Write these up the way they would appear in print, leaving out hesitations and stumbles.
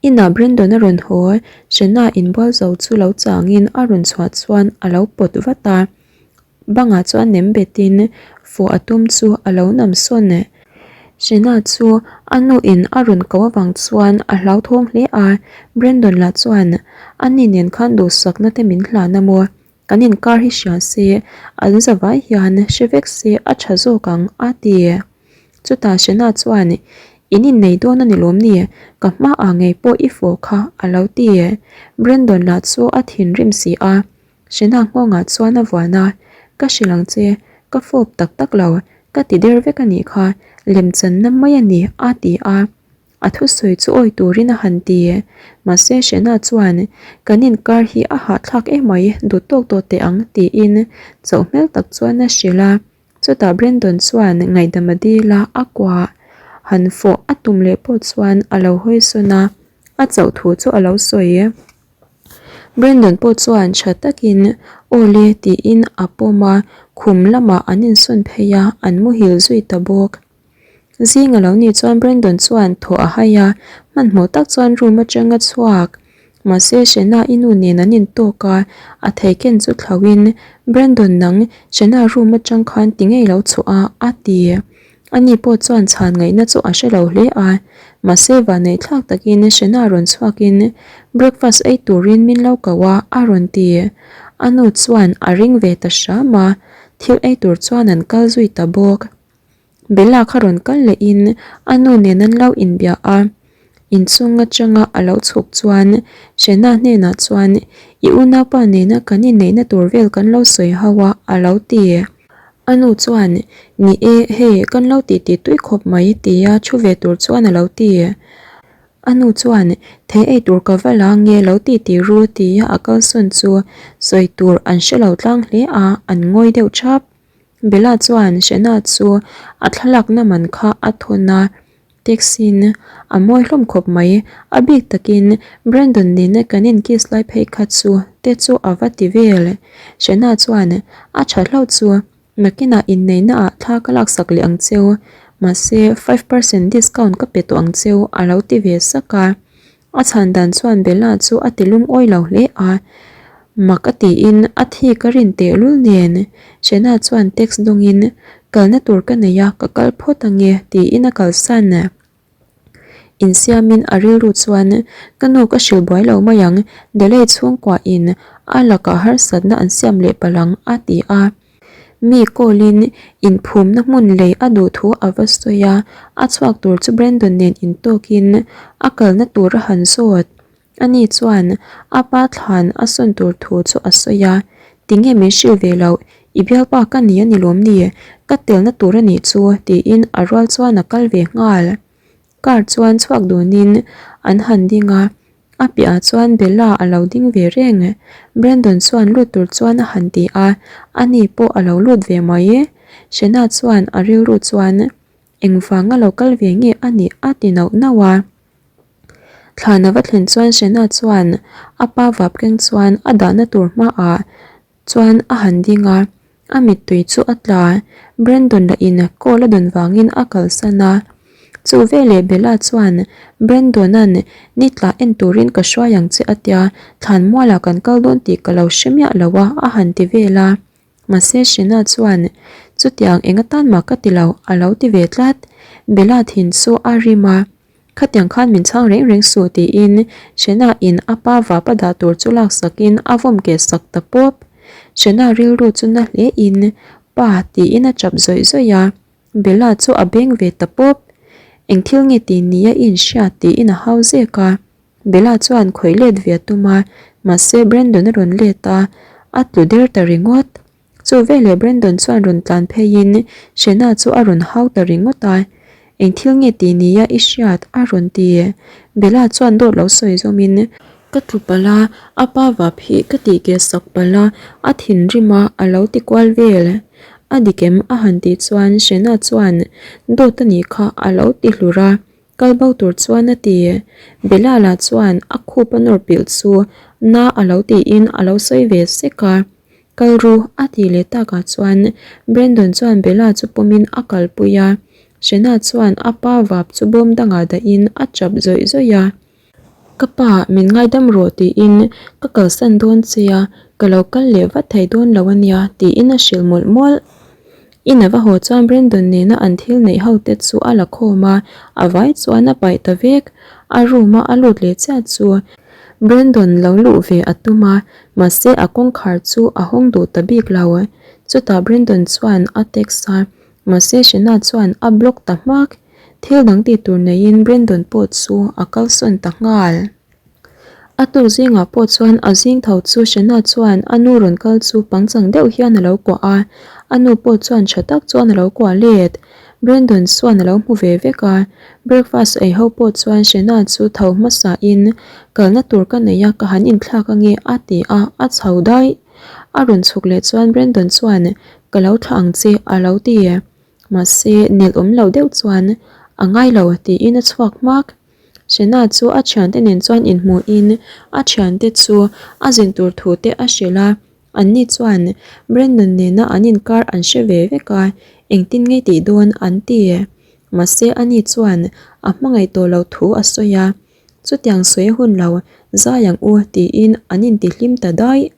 Inah Brandon a rawn haw, Shena inbual zo chu lo changin a rawn chhuah chuan a lo pawt vat a. Bangah chuan nem betin fawh a tum chu a lo nam sawn. Shena chu a nu in a rawn ko avang chuan a hlauthawng hle a, Brandon lah chuan a ni nen khan duhsakna te min hlan a maw? Kan inkar hi hria se, an zavai hian hre vek se a tha zawk ang a ti. Chutah Shena chuan, In innei dawn a ni lawm ni? Ka hmaah ngei pawh i fawh kha a lo ti. Brandon lah chu a thinrim si a. Shena nghawngah chuan a vuan a, Ka hrilh ang che, ka fawp tak tak lo, ka ti der vek a nih kha, lemchanna mai a ni a ti a. A thusawi chu awi turin a han ti. Mahse Shena chuan, Kan inkar hi a hahthlak emai, duh tawk tawh teh ang tiin chauh hmel tak chuan a hrilh a. Chutah Brandon chuan ngaihdam a dil a, a kuah han fawh a tum leh pawh chuan a lo hawi sawn a, a chauh thu chu a lo sawi. Brandon pawh chuan tha takin aw le tiin a pawm a, khum lamah an insawn phei a, an muhil zui ta bawk. Zing a lo nih chuan Brandon chuan thaw a hai a, hmanhmawh tak chuan room atang a chhuak. Mahse Shena i nu nen an intawk a, a thei ken chu thlauhin Brandon nang Shena room atang khan ti ngei lo chhuah a, a ti. Ani pawh chuan chhan ngaihna chu a hre lo hle a, mahse vanneih thlak takin Shena rawn chhuakin breakfast ei turin min lo ko a, a rawn ti. A nu chuan a ring ve ta hram a, thil ei tur chuan an kal zui ta bawk. Bella kha rawn kal lehin a nu nen an lo inbia a, inchung atanga a lo chhuk chuan Shena hnenah chuan I unaupa nena kan inneihna tur vel kan lo sawi ho a, a lo ti. A nu chuan Ni e, hei kan lo titi tui khawp mai tia thu ve tur chuan a lo ti. A nu chuan Thei ei tur ka va la nge lo titi ru tia a kalsawn chu sawi tur an hre lo tlang hle a, an ngawi deuh thap. Bella chuan Shena chu a thlalakna man kha a thawn a, taxi-in a mawi hlawm khawp mai. A bik takin Brandon nena kan in kiss lai phei kha chu te chu a va ti vel. Shena chuan a tha hlauh chu nakinah inneihna ah thla ka laksak leh ang cheu, mahse 5% discount ka pe tawh ang cheu a lo ti ve sak a. A chhan dan chuan Bella chu a ti lungawi lo hle a, mak a tiin a thi ka rin tehlul nen Shena chuan text dawngin kalna tur ka nei a, ka kal phawt ange tiin a kalsan. Insiamin a rilru chuan ka nu ka hrilh buai lo mai ang, Delay chhungkuahin a lakah harsatna an siam leh palh ang a ti a. Mi call-in inphumna hmun lei a duh thu a va sawi a, a chhuak tur chu Brandon nen intawkin a kalna tur a han zawt. Ani chuan a pa thlan a sawn tur thu chu a sawi a, Tinge min hrilh ve loh, i bialpa ka ni a ni lawm ni, ka telna tur a nih chu tiin a rual chuan a kal ve nghal. Car chuan chhuak dunin an han ding a, a piahah chuan Bella a lo ding ve reng. Brandon chuan lut tur chuan a han ti a, ani pawh a lo lut ve mai. Shena chuan a rilru chuan engvanga lo kal ve nge a nih a ti nauh nauh a. Thlan a va thlen chuan Shena chuan a pa vap keng chuan a dahna tur hmaah chuan a han ding a, a mittui chu a tla. Brandon lah in call a dawn vangin a kalsan a. Chu veleh Bella chuan Brandon-a'n ni tla en turin ka hruai ang che a tia, thlan mualah kan kal dawn tih ka lo hre miah lo a, a han ti vel a. Mahse Shena chuan chutiang eng atan mah ka ti lo a lo ti ve tlat. Bella thin chu a rim a. Khatiang khan min chhang reng reng suh tiin Shena in a pa vapa dah tur chu laksakin a vawm keh sak ta pawp. Shena rilru chu na hle in pa tiin a chap zawih zawih a, Bella chu a beng ve ta pawp. Eng thil nge ti nia i inhria tiin a hau zek a. Bella chuan khawih let ve a tum a, mahse Brandon a rawn let a, a tlu der ta ringawt. Chu veleh Brandon chuan rawn tlan pheiin Shena chu a rawn hau ta ringawt a, Eng thil nge ti nia i hriat? a rawn ti. Bella chuan dawt lo sawi zawmin, Ka tlu palh a, a pa vap hi ka tih keh sak palh a, a thinrim a, a lo ti kual vel. A dik em? a han tih chuan Shena chuan dawt a nih kha a lo ti hlur a, kal bo tur chuan a ti. Bella lah chuan a khup a nawr pilh chu na a lo tiin a lo sawi ve sek a. Kal ru a tih leh takah chuan Brandon chuan Bella chu pawmin a kalpui a, Shena chuan a pa vap chu bawm dangah dahin a chap zawih zawih a. Ka pa, min ngaidam rawh tiin ka kalsan dawn che a, ka lo kal leh vat thei dawn lo a nia tiin a hrilh mawlh mawlh. In a va haw chuan Brandon nena an thil neih ho te chu a la khawm a, a vai chuan a paih ta vek. A room a a lut leh chiah chu Brandon lo luh ve a tum a, mahse a kawngkhar chu a hawng duh ta bik lo. Chutah Brandon chuan a text a, mahse Shena chuan a block ta hmak. Thil dang tih tur neiin Brandon pawh chu a kalsawn ta nghal. A tuk zingah pawh chuan a zing tho chu Shena chuan a nu rawn kal chu pangchang deuh hian a lo kuah a, a nu pawh chuan tha tak chuan a lo kuah let. Brandon chuan a lo hmu ve vek a, breakfast ei ho pawh chuan Shena chu tho hmasa in kalna tur ka nei a ka han inthlak ange a ti a, a chho daih. A rawn chhuk leh chuan Brandon chuan ka lo thlah ang che a lo ti. Mahse nelh awm lo deuh chuan a ngai lo tiin a chhuak hmak. Shena chu a thiante nen chuan inhmuhin a thiante chu a zin tur thu te a hrilh a, anni chuan Brandon nena an inkar an hre ve vek a, engtin nge tih dawn an ti. Mahse ani chuan a hmangaih tawh loh thu a sawi a, chutiang sawi hun lo zai ang u tiin an intihlim ta daih.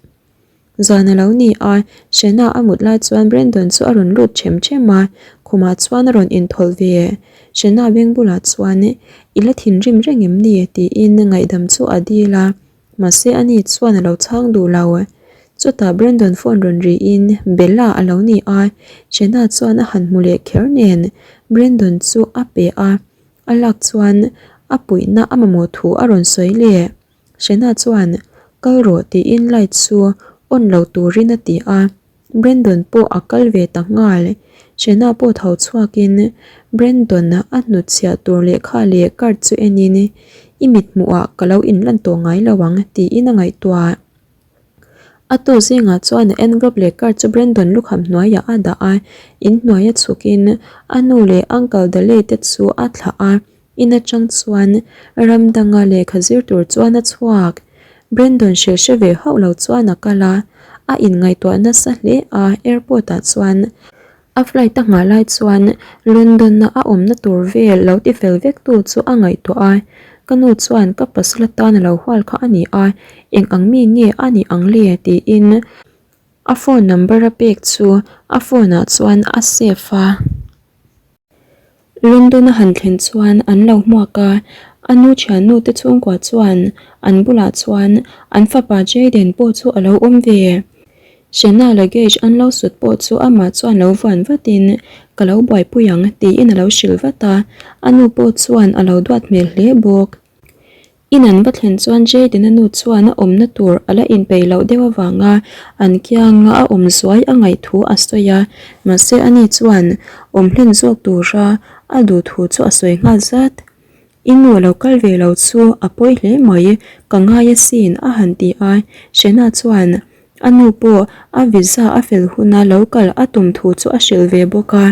Zan a lo ni a, Shena a mut lai chuan Brandon chu a rawn lut ṭhem ṭhem a, khumah chuan a rawn inthawlh ve. Shena beng bulah chuan, I la thinrim reng em ni? tiin ngaihdam chu a dil a, mahse ani chuan a lo chhang duh lo. Chutah Brandon phone rawn riin Bella a lo ni a, Shena chuan a han hmu leh kher nen Brandon chu a pe a, a lak chuan a puihna a mamawh thu a rawn sawi leh. Shena chuan, Kal rawh tiin light chu on lo turin a ti a, Brandon pawh a kal ve ta nghal. Shena pawh tho chhuakin Brandon a hnutchhiah tur lehkha leh card chu enin, I mithmuhah ka lo inlan tawh ngai lo ang tiin a ngaihtuah. A tu zingah chuan a envelope leh card chu Brandon lukham hnuaiah a dah a, inhnuaia chhukin a nu leh Uncle Daley te chu a thlah a. In atang chuan ram danga lehkha zir tur chuan a chhuak. Brandon hrilh hre ve hauh lo chuan a kal a, a inngaihtuah nasa hle a, airport ah chuan a flight a nghah lai chuan London a a awmna tur vel lo ti fel vek tu chu a ngaihtuah a, ka nu chuan ka pasal atan a lo hual kha a ni a, eng ang mi nge a nih ang le tiin a phone number a pek chu a phone ah chuan a save a. London a han thlen chuan an lo hmuak a, a nu thiannu te chhungkua chuan an bulah chuan an fapa Jayden pawh chu a lo awm ve. Shena luggage an lo sut pawh chu amah chuan lo vuan vatin ka lo buaipui ang tiin a lo hrilh vat a, a nu pawh chuan a lo duat hmel hle bawk. In an va thlen chuan Jayden-a nu chuan a awmna tur a la inpeih loh deuh avanga an kianga a awm zuai a ngaih thu a sawi a, mahse ani chuan awm hlen zawk tura a duh thu chu a sawi nghal zat. I nu a lo kal ve lo chu a pawi hle mai, ka ngai asin a han ti a, Shena chuan a nu pawh a visa a fel huna lo kal a tum thu chu a hrilh ve bawk a.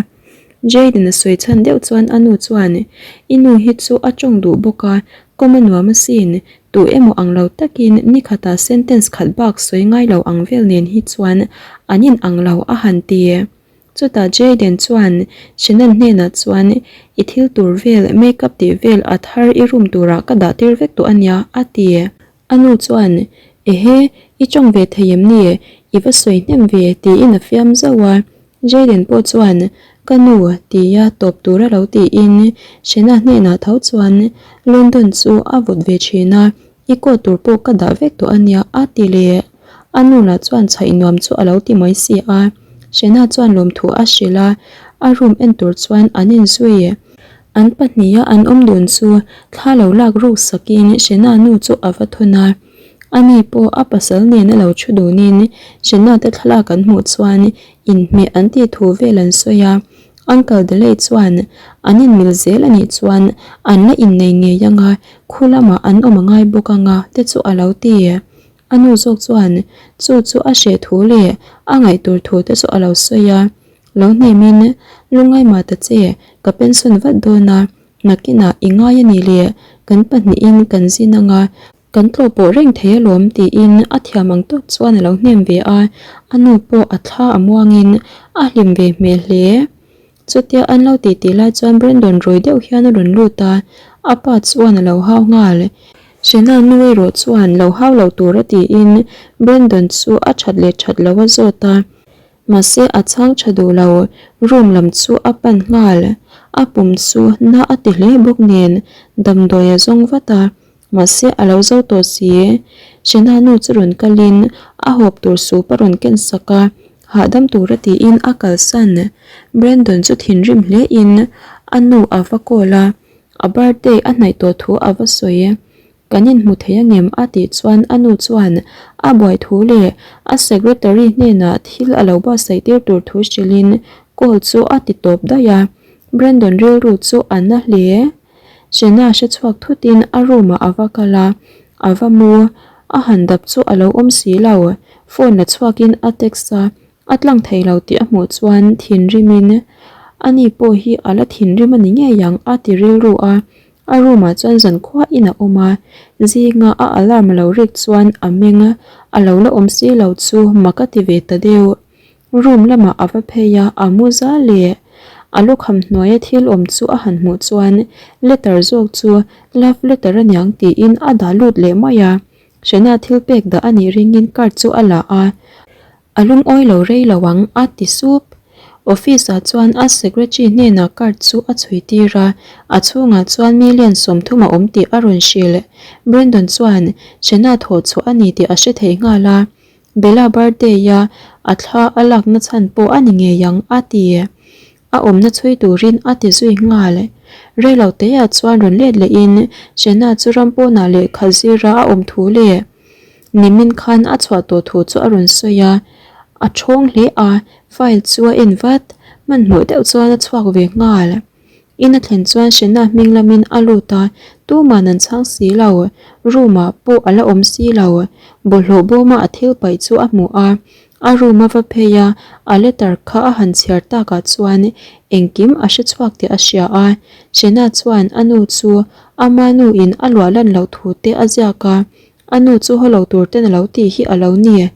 Jayden a sawi chhan deuh chuan a nu chuan, I nu hi chu a tawng duh bawk a, kawm a nuam asin, tu emaw ang lo takin ni khatah sentence khat bak sawi ngai lo ang vel nen hi chuan an in ang lo a han ti. Chutah Jayden chuan Shannon hnenah chuan, I thil tur vel, makeup tih vel a thar i room turah ka dah tir vek tawh ania a ti. A nu chuan, Ehe, i tawng ve thei em ni? I va sawi hnem ve, tiin a fiam zauh a. Jayden pawh chuan, Ka nu, tia tawp tura lo tiin Shena hnenah tho chuan, London chu a vawt ve thin a, i coat tur pawh ka dah vek tawh a nia, a ti leh. A nu lah chuan chhaih nuam chu a lo ti mai si a. Shena chuan lawmthu a hrilh a, a room en tur chuan an inzui. An pahniha an awm dun chu thla lo lak ruk sakin Shena nu chu a va thawn a. Ani pawh a pasal nen a lo thu dunin Shena te thlalak an hmuh chuan inhmeh an tih thu vel an sawi a. Uncle Delay chuan an inmil zel a nih chuan an la innei ngei ang a, khu lamah an awm a ngai bawk ang a te chu a lo ti. A nu zawk chuan chu chu a hreh thu leh a ngaih tur thu te chu a lo sawi a. Lo hnemin, Lungngai mah ta che, ka pension vat dawn a, nakinah i ngai a ni le, kan pahnihin kan zin ang a, kan tlawh pawh reng thei alawm tiin a thiam ang tawk chuan a lo hnem ve a, a nu pawh a thla a muangin a hlim ve hmel hle. Chutia an lo tih tih lai chuan Brandon rawi deuh hian a rawn lut a, a pa chuan a lo hau nghal. Shena nu erawh chuan lo hau lo tura tiin Brandon chu a that leh that lo a zawt a. Mahse a chhang tha duh lo, room lam chu a pan nghal. A pum chu na a ti hle bawk nen damdawi a zawng vat a, mahse a lo zo tawh si. Shena nu chu rawn kalin a hawp tur sup a rawn ken sak a, hahdam tura tiin a kalsan. Brandon chu thinrim hle in a nu a va call a, a birthday a hnaih tawh thu a va sawi. Kan inhmu thei angem? a tih chuan a nu chuan a buai thu leh a secretary hnenah thil a lo buatsaih tir tur thu hrilhin call chu a ti tawp daih a. Brandon rilru chu a na hle. Shena hre chhuak thutin a room ah a va kal a, a va mu. A han dap chu a lo awm si lo. Phone la chhuakin a text a, a tlang thei lo tih a hmuh chuan thinrimin ani pawh hi a la thinrim a ni ngei ang a ti rilru a. A room ah chuan zankhua in a awm a, zinga a alarm a lo rik chuan a meng a, a lo la awm si lo chu mak a ti ve ta deuh. Room lamah a va phei a, a mu za leh a lukham hnuaia thil awm chu a han hmuh chuan letter zawk chu love letter aniang tiin a dah lut leh mai a, Shana thil pek dah a nih ringin card chu a la a. A lungawi lo rei lo ang, a ti sup. Office ah chuan a secretary hnenah card chu a chhui tir a, a chhungah chuan million 30 a awm tih a rawn hrilh. Brandon chuan Shena thawh chhuah a ni tih a hre thei nghal a, Bella birthday a a thla a lakna chhan pawh a ni ngei ang, a ti. A awmna chhui turin a ti zui nghal. Reilo teah chuan rawn let lehin Shena chu ram pawnah lehkha zira a awm thu leh Nimin khan a chhuah tawh thu chu a rawn sawi a, a thawng hle a, file chu a en vat, hmanhmawh deuh chuan a chhuak ve nghal. In a thlen chuan Shena hming lamin a lut a, tuman an chhang si lo, room ah pawh a la awm si lo, bawlhhlawh bawma a thil paih chu a hmu a, a room a va phei a, a letter kha a han chhiar takah chuan engkim a hre chhuak tih a hria a, Shena chuan a nu chu ama nu in a luah lan loh thu te a ziak a, A nu chu haw lo tur ten a lo tih hi a lo ni.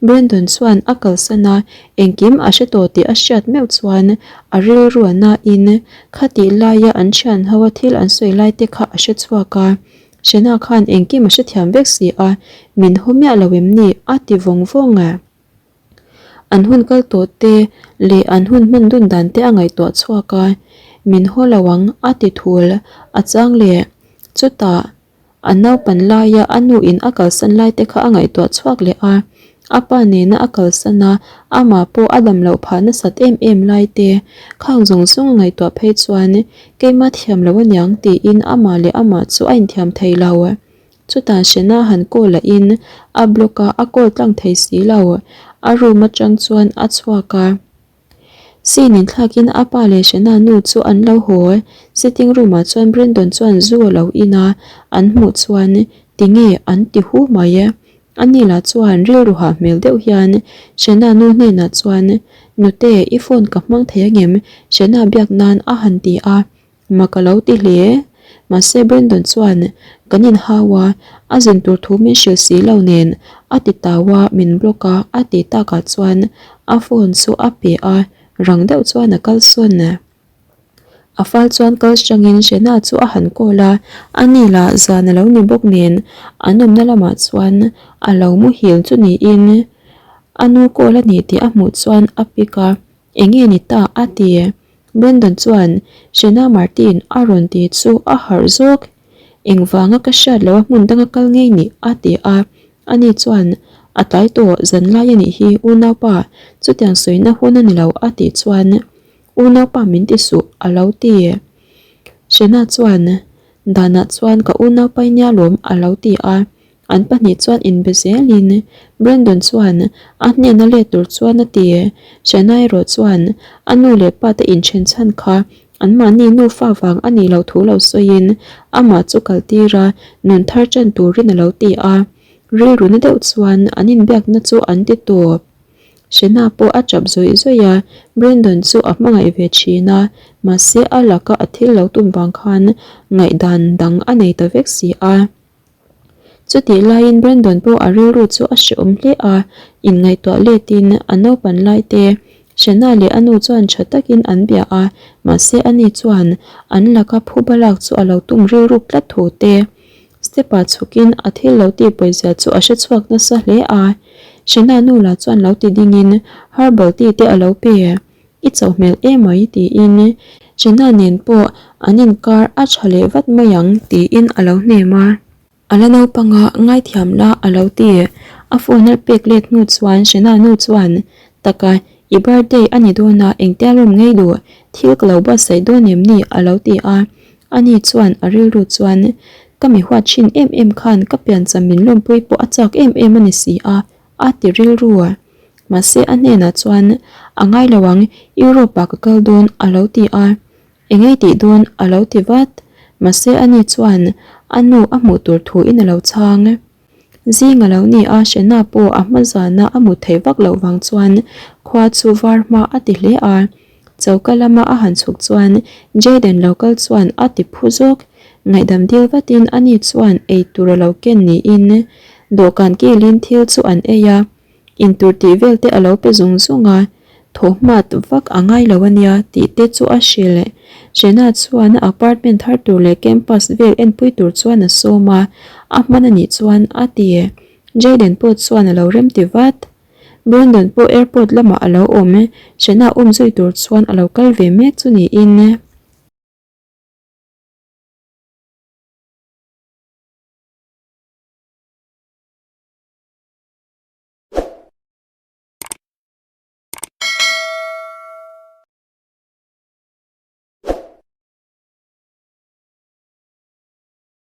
Brandon chuan a kalsan a, engkim a hre tawh tih a hriat meuh chuan a rilru a nain khatih laia an thian ho a thil an sawi lai te kha a hre chhuak a. Shena khan engkim a hrethiam vek si a, min haw miah lo em ni? a ti vawng vawng a. An hun kal tawh te leh an hun hman dun dan te a ngaihtuah chhuak a, min haw lo ang a ti thul a chang leh. Chutah. A naupan laia a nu in a kalsan lai te kha a ngaihtuah chhuak leh a, a pa nena a kalsan a, amah pawh a dam loh phah nasat em em lai te khang zawng zawng a ngaihtuah phei chuan keimah thiam lo aniang tiin amah leh amah chu a inthiam thei lo. Chutah Shena han call ah in a block a, a call tlang thei si lo. A room atang chuan a chhuak a. Scene in thlakin a pa leh Shena nu chu an lo haw. Sitting room ah chuan Brandon chuan zu a lo in a, an hmuh chuan tinge an ti hu mai. Ani lah chuan rilru hah hmel deuh hian Shena nu hnenah chuan, Nute, i phone ka hmang thei angem? Shena biak nan a han ti a. Mak a lo ti hle. Mahse Brandon chuan kan inhau a, a zin tur thu min hrilh si lo nen a ti tau a, min block a, a tih takah chuan a phone chu a pe a, rang deuh chuan a kal sawn. A fal chuan kal hrangin Shena chu a han call a, ani lah zan a lo ni bawk nen an awmna lamah chuan a lo muhil chu niin a nu call a ni tih a hmuh chuan a pick a. Enge ni ta? a ti. Brandon chuan Shena Martin a rawn ti chu a harh zawk. Engvanga ka hriat loh a hmun danga kal ngei ni? a ti a. Ani chuan, A tlai tawh, zanlai a nih hi, unaupa, chutiang sawina hun a ni lo a tih chuan, Unaupa min ti suh a lo ti. Shena chuan, Danah chuan ka unaupa i nia lawm a lo ti a. An pahnih chuan inbe zelin Brandon chuan a hnena let tur chuan a ti. Shana erawh chuan a nu leh pa te inthen chhan kha anmahni nufa vang a nih loh thu lo sawiin amah chu kal tir a, nun thar ṭan turin a lo ti a. Rilru na deuh chuan an inbiakna chu an ti tawp. Shana pawh a ṭap zawih zawih a, Brandon chu a hmangaih ve ṭhin a, mahse a laka a thil lo tum vang khan ngaihdan dang a nei ta vek si a. Chutih laiin Brandon pawh a rilru chu a hrehawm hle a, inngaihtuah letin a naupan lai te Shana leh a nu chuan tha takin an bia a, mahse ani chuan an laka phuba lak chu a lo tum rilruk tlat thu te. Step ah chhukin a thil lo tih pawizia chu a hre chhuak nasa hle a. Shena nu lah chuan lo ti dingin herbal tea te a lo pe. I chauh hmel emai tiin Shena nen pawh an inkar a tha leh vat mai ang tiin a lo hnem a. A la naupanga ngaithiam la a lo ti. A phone a pek let hnu chuan Shena nu chuan, Taka, i birthday a ni dawn a, engtia lawm ngei duh, thil ka lo buatsaih dawn em ni? a lo ti a. Ani chuan a rilru chuan, Ka mi huat thin em em khan ka piancham min lawmpui pawh a chak em em a ni si a, a ti rilru. Mahse a hnenah chuan, A ngai lo ang, Europe ah ka kal dawn a lo ti a. Engei tih dawn a lo ti vat. Mahse ani chuan a nu a hmuh tur thu in a lo chhang. Zing a lo ni a, Shena pawh a hma zana a mut theih vak loh vang chuan khua chu var hma a ti hle a. Choka lama a han chhuk chuan Jayden lo kal chuan a ti phu zawk. Ngaihdam dil vatin ani chuan ei tur a lo ken niin dawhkan kilin thil chu an ei a. Intur tih vel te a lo pe zung zung a, thawhhmat vak a ngai lo a nia tih te chu a hrilh. Shena chuan a apartment thar tur leh campus vel enpui tur chuan a sawm a, a hman a nih chuan a ti. Jayden pawh chuan a lo remti vat. Brandon pawh airport lamah a lo awm, Shena awm zui tur chuan a lo kal ve mek chu niin.